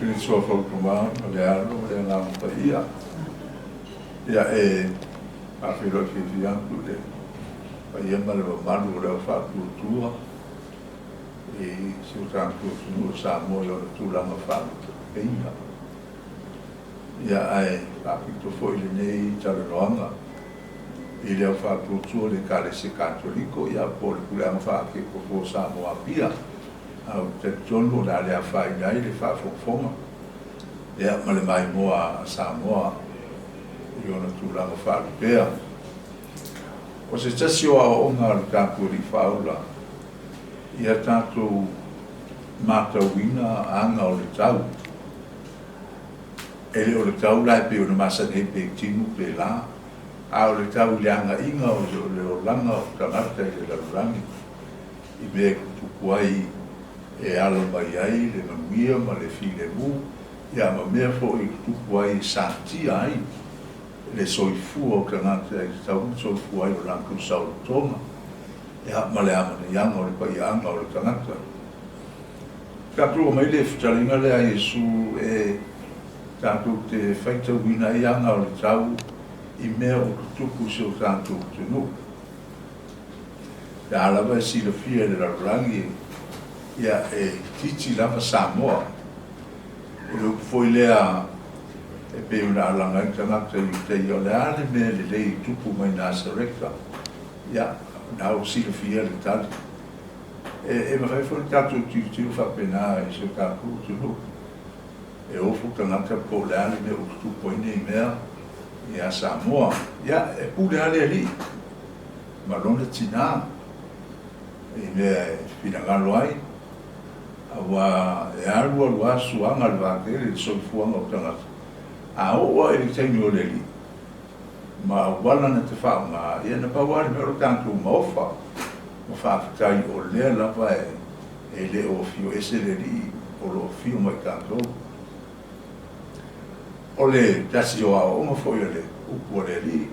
I le Suafa o le Tama ma le Alo ma le Agaga Paia, ia e faafeiloai fiafia atu i le paia ma le mamalu o le au faatuatua i si o tatou atunuu o Samoa i ona tulaga faalupeina. Ia ae faapito foi lenei talanoaga i le au faatuatua o le Ekalesia Katoliko, ia po o le Puleaga Faakekopo o Samoa Apia. Ae ou te talitonu o le a le afaina ai le faafogafoga ia ma le maimoa a Samoa i ona tulaga faalupea. O se tasi o aoaoga a lo tatou Alii Faaola ia tatou matauina aga o le tau. E le o le tau la e pei ona masani ai pe timu pe la, a o le tau i le agaiga o le olaga o tagata i le lalolagi i mea e tutupu ai e alo mai ai le manuia ma le filemu, ia ma mea foi e tutupu ai e satia ai le soifua o tagata e tatau ona soifua ai lo latou saolotoga, ia ma le amanaiaga o le paiaaga o le tagata. Tatou aumai le fetalaiga lea a Iesu e tatou te faitauina ai aga o le tau i mea o tutupu i si o tatou atunuu. Pe a lava e silafia e le lalolagi, ia e itiiti lava Samoa. O le upu foi lea e pei ona alaga ai tagata i Iutaia, o le a le mea lelei e tupu mai Nasareta? Ia, o lena ua silafia le tali. E mafai foi ona tatou tilotilo faapena i si o tatou atunuu. E ofo tagata po o le a le mea ua tutupu ai nei mea ia Samoa. Ia, e pule lava le Alii ma lona tina i mea e finagalo ai, aua e alu alu lava suaga le vatele i le soifuaga o tagata, a oo lava i le taimi o le Alii ma auala na te faaaoga, ia na pau lava le mea o le tatou maofa ma faafetai o lea lava e le o afio ese le Alii o lo o afio ma i tatou. O le tasi o aoaoga foi a le upu a le Alii,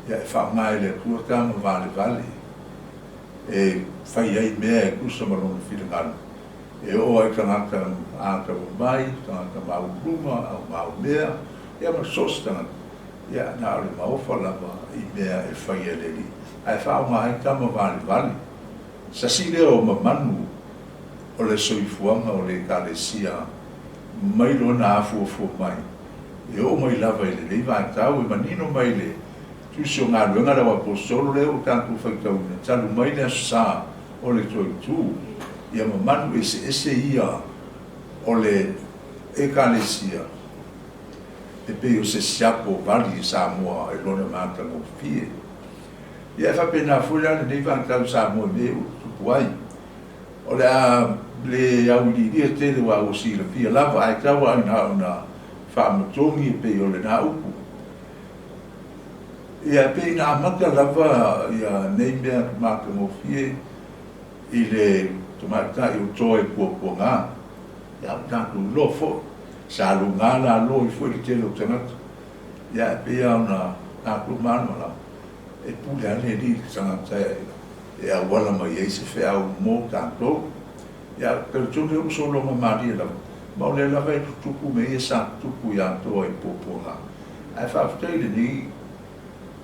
ia e faaaoga e le Atua tama valevale e fai ai mea e tusa ma lona finagalo, e oo ai tagata atamamai, tagata maualuluga, au maumea, ia ma so o se tagata, ia na o le maofa lava i mea e fai e le Alii, ae faaaoga ai tama valevale. Sasi lea o mamanu o le soifuaga o le Ekalesia mai lona afuafua mai e oo mai lava i lenei vaitau, e manino mai le Tusi o Galuega a le Auaposetolo lea ua tatou faitauina talu mai le Aso Sa o le Toitu, ia mamanu eseese ia o le Ekalesia e pei o se siapo vali i Samoa i lona matagofie. Ia e faapena foi la lenei vaitau i Samoa i mea ua tutupu ai. O le a le auiliilia tele aua ua silafia lava ae tau lava ina ona faamatogi e pei o lena upu. Ia e pei na amata lava ia nei mea matagofie i le tamaitai o Toa i Puapuaga. Ia ua tatou iloa foi, sa luga lalo ai foi le tele o tagata. Ia e pei lava ona tatou malamalama, e pule lava le Alii i le tagata e auala mai ai se feau mo tatou. Ia, ou te talitonu ua sologa malie lava, ma o lea lava e tutupu mea ia sa tutupu ia Toa i Puapuaga. Ae faafetai i lenei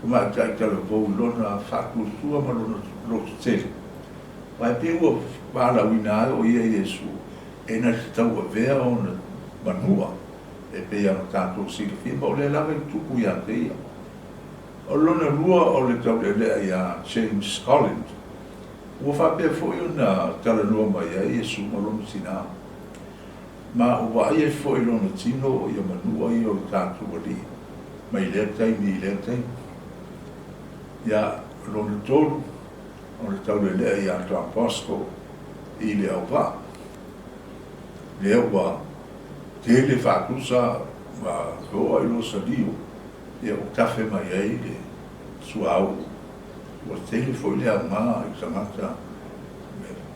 tamaitai talavou i lona faatuatua ma lona lototele, aua e pei ua valaauina lava o ia Iesu e na te tauavea ona manua e pei ona tatou silafia, ma o lea lava e tutupu ia te ia. O lona lua o le taulealea ia James Collins, ua faapea foi ona talanoa mai ai Iesu ma lona tina, ma ua vaai ai foi lona tino ia manua ia o le tatou Alii mai lea taimi i lea taimi. Ia, lona tolu, o le taulealea ia Don Bosco i le auvaa, lea ua tele faatusa ma feoai Losalio, ia ua tafe mai ai le suauu, ua tele foi le aoga i tagata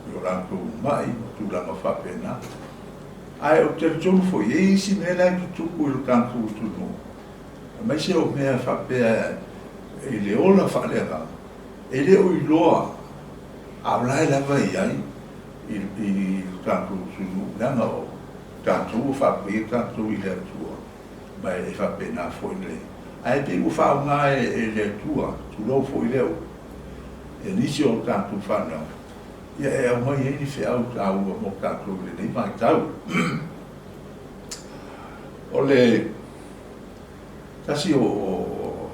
i o latou mai ma tulaga faapena. Ae ou te talitonu foi, e i ai isi mea la e tutupu i lo tatou atunuu, aemaise o mea faapea i le ola faaleagaga, e le o iloa a o la e lava e i ai i lo tatou atunuu, leaga o. tatou ua faapaia tatou i le Atua, ma e faapena foi le, ae pei ua faaaoga e le Atua, tulou foi lea upu, e nisi o tatou fanau, ia e aumai ai ni feau taua mo tatou i lenei vaitau. O le tasi o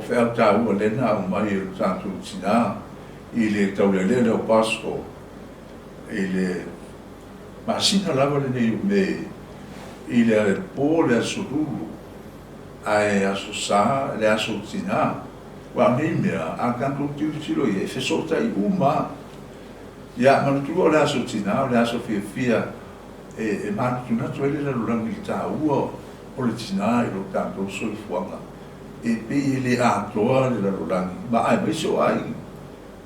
feau taua lea na aumai e lo tatou tina i le taulealea lea o Pasco i le masina lava lenei o Me i le po o le Aso Lulu ae Aso Sa le Aso Tina. Aua o nei mea, a tatou tilotilo i ai, e fesootai uma lava. Ia, manatua o le Aso Tina o le aso fiafia e manatunatu ai le lalolagi i le taua o le tina i lo tatou soifuaga. E pei e le atoa le lalolagi ma aemaise o aiga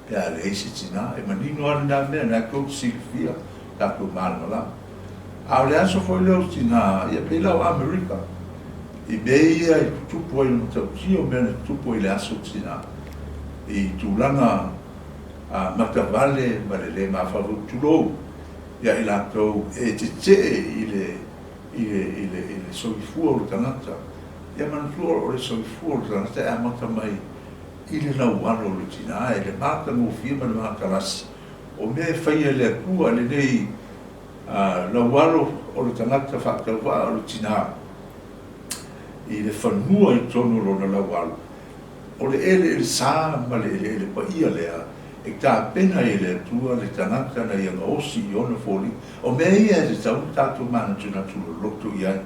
pe a leai se tina. E manino lava lena mea, o lena tou te silafia, tatou malamalama. A o le aso foi lea o tina, ia pei la o Amerika, i mea ia e tutupu ai, o le matautia o mea na tutupu ai i le aso tina, i tulaga matavale ma le le mafaufau, tulou, ia i latou e tetee i le i le i le i le soifua o le tagata. Ia manatua o le soifua o le tagata e amata mai i le laualo o le tina, i le matagofie ma le matalasi o mea e faia e le Atua i lenei laualo o le tagata faatauvaa o le tina i le fanua i totonu o lona laualo. O le eleele sa ma le eleele paia lea e tapena ai e le Atua le tagata na ia gaosi i ona foliga. O mea ia e tatau ona tatou manatunatu loloto i ai.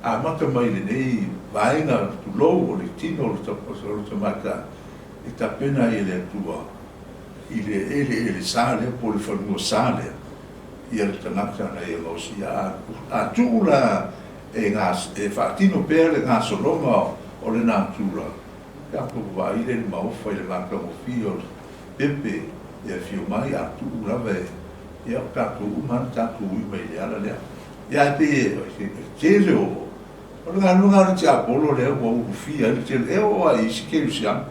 Amata mai i lenei vaega, tulou, o le tino o le tamaitai e tapena ai e le Atua i le eleele sa lea po o le fanua sa lea ia le tagata na ia gaosi. A tuu la e faatino pea le gasologa o le natura, tatou vaai lea i le maofa i le matagofie o le pepe e afio mai, a tuu lava e, ia o tatou uma lava na tatou ui mai i le ala lea. Ia ae pei e tele o o le galuega a le tiapolo lea ua ulufia ai le tele, e oo lava i isi kerisiano,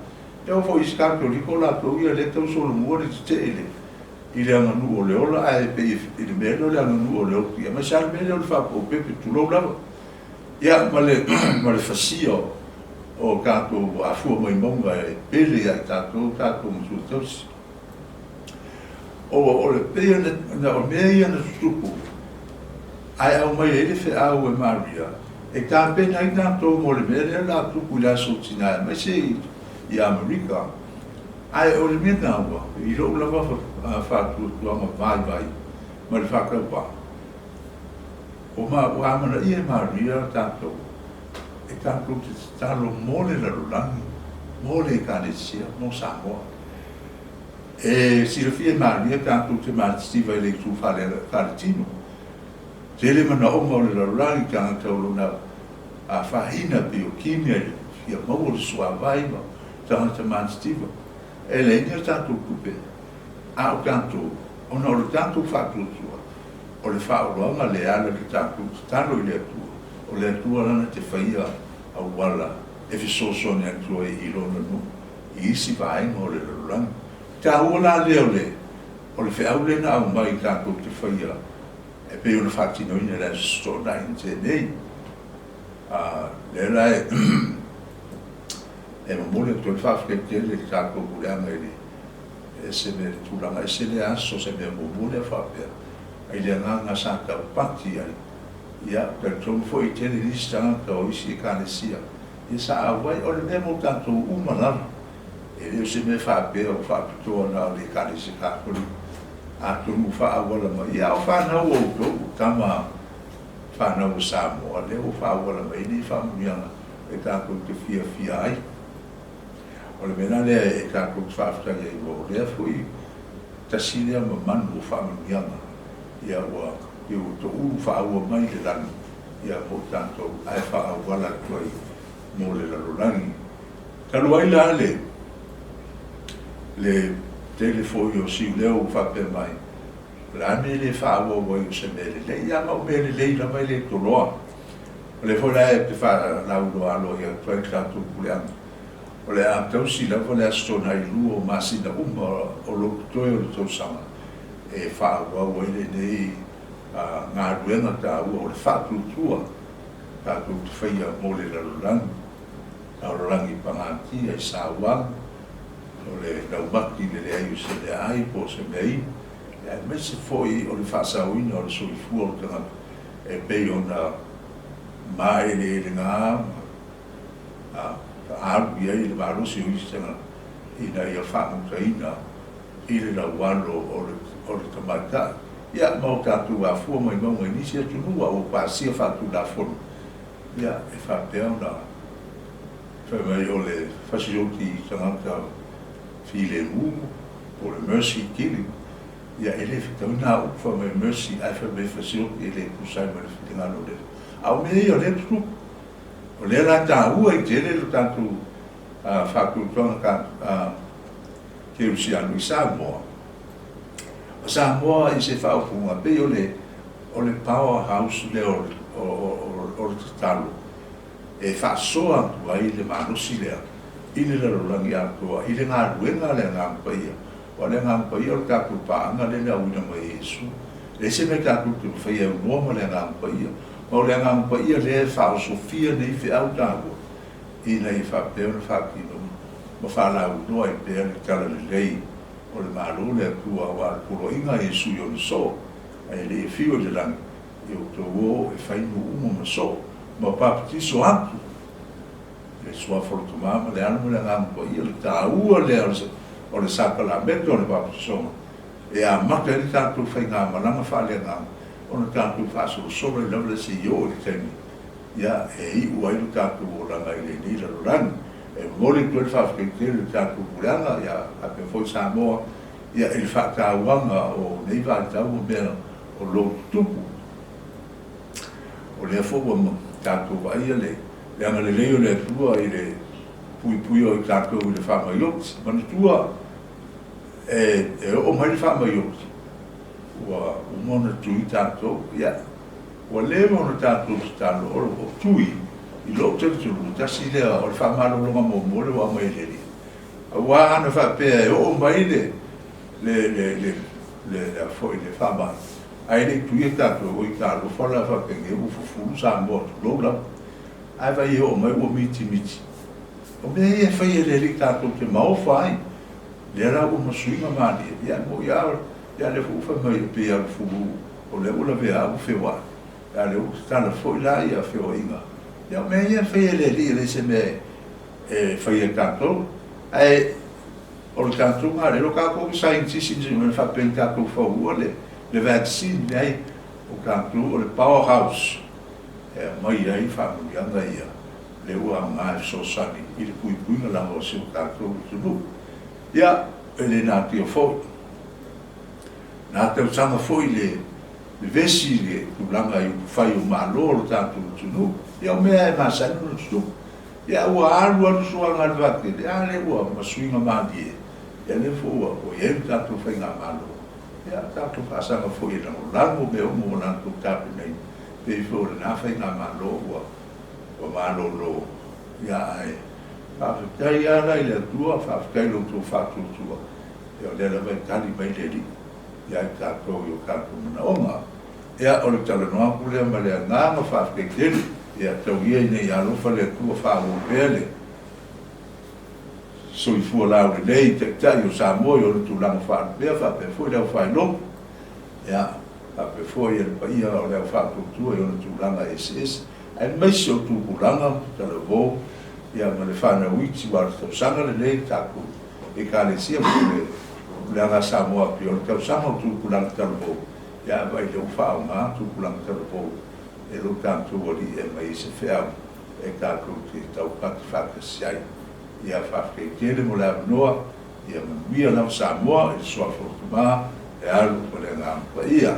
e oo foi i isi Katoliko, o latou ia lea e tau solomua le tetee i le i le aganuu o le ola, ae pei i le mea lea o le aganuu o le oki, aemaise lava le mea lea o le faapaupepe, tulou lava, ia, ma le ma le fasia o tatou afua mai mauga e pele ia i tatou tatou matua tausi. O le pei ona o mea ia na tutupu, ae aumai ai le feau e Maria e tapena ai tatou mo le mea lea o le a tupu i le Aso Tina aemaise i Amerika. Ae o le mea taua, i lou lava faatuatuaga vaivai ma le faatauvaa, ua amanaia e Maria tatou e tatou te tatalo mo le lalolagi, mo le Ekalesia, mo Samoa. E silafia e Maria tatou te matitiva i le itu faaletino. Tele manaoga o le lalolagi, tagata o lona afaina pei o Kina i le fia maua o le suavai ma tagata matitiva. E leai ni a tatou tupe, a o tatou, ona o le tatou faatuatua, o le faaoloaga lea e ala i le tatou tatalo i le Atua, o le Atua lana te faia auala e fesoasoani atu ai i Lona nuu i isi vaega o le lalolagi. E taua la lea o le o le feau lea na aumai tatou te faia e pei ona faatinoina i le Aso Toonai na tea nei. A, lea la e e momoli atu ai le faafetai tele i le tatou puleaga i le ese mea le tulaga ese lea aso se mea muamua lea faapea ai le agaga sa taupati ai. Ia, talitonu foi e tele nisi tagata o isi Ekalesia Ia sa auai, o le mea mo tatou uma lava. E le o se mea faapea ua faapitoa na o le Ekalesia Katoliko. Atonu ua faaauala mai, ia a o fanau a outou, o tama fanau a Samoa, lea ua faaauala mai ai nei faamanuiaga e tatou te fiafia ai. O le mea la lea e tatou te faafetai ai, aua o lea foi tasi lea mamanu o faamanuiaga, ia ua pei ua toulu faaua mai le lagi ia mo tatou ae faaauala atu ai mo le lalolagi. Talu ai la le le tele foi o siuleo ua faapea mai, o le a le mea e le faaauau ai o se mea lelei? Ia ma o mea lelei lava e le toloa. O lea foi la e te faalauiloa aloaia atu ai le tatou puleaga, o le a tausi lava le Aso Toonai lua o masina uma o lo o totoe o le tausaga e faaauau ai lenei. galuega taua o le faatuatua tatou te faia mo le lalolagi, lalolagi pagatia i sauaga, o le laumati i le leai o se meaai po o se meainu, aemaise foi o le faasaoina o le soifua o le tagata e pei ona maeleelega ma faaalu i ai le malosi o isi tagata ina ia faamutaina i le laualo o le tamaitai. Ia, ma o tatou afua mai mauga i nisi atunuu a ua pasia faatulafono, ia, e faapea ona fai mai o le fasioti i tagata filemu po o le mercy killing. Ia, e le fetaui na upu fai mai mercy ae fai mai fasioti, e le tusa ai ma le finagalo o le Atua. A o mea ia o lea e tutupu. O lea la e taua ai tele le tatou faatuatuaga kerisiano i Samoa. O Samoa i se faaupuga pei o le o le power house lea o le tatalo e faasoa atu ai le malosi lea i le lalolagi atoa i le galuega a le Agaga Paia. Aua o le Agaga Paia o le tatou paaga lea na auina mai e Iesu. E leai se mea tatou te mafaia e aunoa ma le Agaga Paia. Ma o le Agaga Paia lea e faaosofia nei feau taua ina ia faapea ona faatino ma faalauiloa ai pea le talalelei o le Malo o le Atua, aua o le poloaiga a Iesu i ona soo, ae le i afio i le lagi, ia outou o e fai nuu uma ma soo, ma papatiso atu i le Suafa o le Tama ma le Alo ma le Agaga Paia, le taua lea o le sakalameta o le papatisoga, e amata ai le tatou faigamalaga faaleagaga, ona tatou faasolosolo ai lava lea seia oo i le taimi ia e iu ai lo tatou olaga i lenei lalolagi. E momoli atu ai le faafetai tele i le tatou puleaga, ia faapea foi Samoa ia i le faatauaga o nei vaitau ma mea o lo o tutupu. O lea foi ua tatou vaaia le agalelei o le Atua i le puipuia o i tatou i le faamai oti. Manatua e oo mai le faamai oti, ua uma ona tui tatou, ia Ua leva ona tatou tatalo, o Tui, i lou talitonuga, tasi lea o le faamalologa muamua lea ua aumai e le Alii. Aua ana faapea e oo mai le, le, le, le, le, le a foi, le faamai, ae le i tuia tatou, oi talofa la faapenei ua fufulu Samoa, tulou lava. Ae vaai e oo mai ua mitimiti. O mea ia e fai e le Alii tatou te maofa ai. Lea la ua masuiga malie, ia e moni lava, ia lea foi ua fai mai e pei lava o le fulu O lea ua lavea au feoai, a o lea ua tatala foi la ia feoaiga. Ia o mea ia e fai e le Alii, e le se mea e fai e tatou. Ae o le tatou galelo, o tatou o saienitisi na faapea na tatou faua le vaccine, leai, o tatou o le power house e aumai ai faamanuiaga ia, lea ua aoga e fesoasoani i le puipuiga lava o si o tatou atunuu. Ia, e le natia foi. Na tausaga foi le vevesi i le tulaga i upufai o Malo o le tatou atunuu. Ia o mea e masani ona tutupu. Ia ua alu alu suaga a le vaatele, a lea ua masuiga malie, ia lea foi ua i ai le tatou faigamalo. Ia tatou faasaga foi e lagolago mea uma ua latou tapenaina, pei foi o lena faigamalo ua malolo. Ia ae faafetai lava la i le Atua, faafetai i lo outou faatuatua. Ia o lea lava e tali mai le Alii ia i tatou i o tatou manaoga. Ia o le talanoa atu lea ma le agaga faafetai tele. Ia tau ia ina ia alofa le Atua faaauau pea le soifua laulelei i Taitai o Samoa i ona tulaga faalupea faapea foi le aufailotu. Ia faapea foi le paia o le aufaatuatua i ona tulaga eseese aemaise o tupulaga ma talavou ia ma le fanau iti aua o le tausaga lenei le tatou Ekalesia po o le Puleaga a Samoa pei o le tausaga o tupulaga talavou, ia vaai lea ua faaaoga tupulaga talavou e lo tatou Alii e aumai ai se feau e tatou te taupati faatasi ai. Ia faafetai tele mo le avanoa, ia manuia lava Samoa i le Suafa o le Tama, le Alo ma le Agaga Paia.